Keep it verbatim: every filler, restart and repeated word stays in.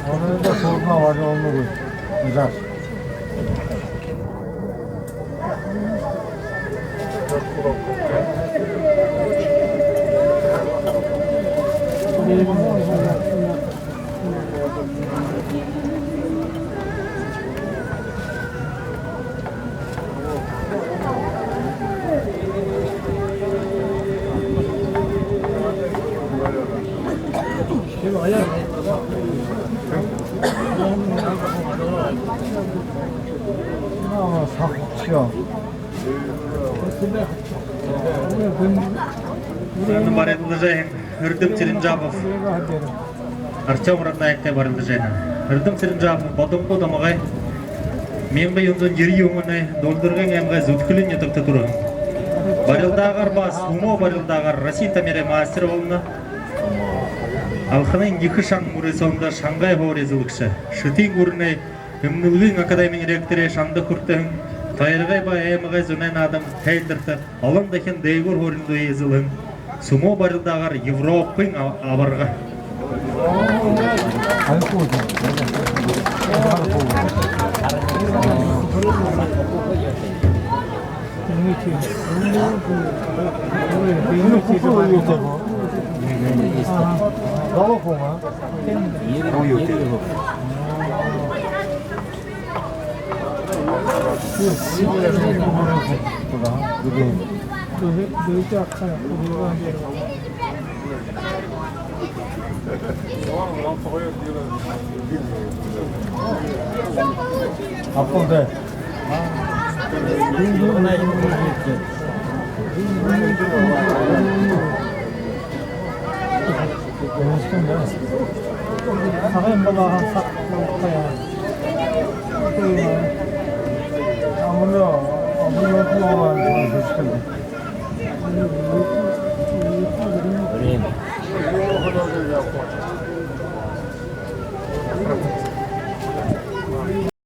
Оной да сууна барилна гү? Жас. Барилдажа һэн Эрдэм Цыренжапов. Артём Раднаевтай барилдажа һэн. Эрдэм Цыренжапов Бодонгууд омогой. Мянга юһэн зуун ерэн юһэн оной Дулдаргын аймагай Зүдхэлиин нютагта түрэһэн. Барилдаагаар ба сумо барилдаагаар Россиин тамирай мастер болоно. Алханын ехэ шан мүрысөөндэ шангай һуури эзэлэгшэ. Шэтын гүрэнэй эмнэлгын академиин ректорой шанда хүртэһэн. Тойрогой ба аймагай зунай наадан тайлдарта олон дахин дээгүүр һууринуудые эзэлһэн. Сумо барилдаагаар Европын а-, абарга. Аппалда. Сагын балааһаа саг болохо яа. Амна, амна, амна, амна.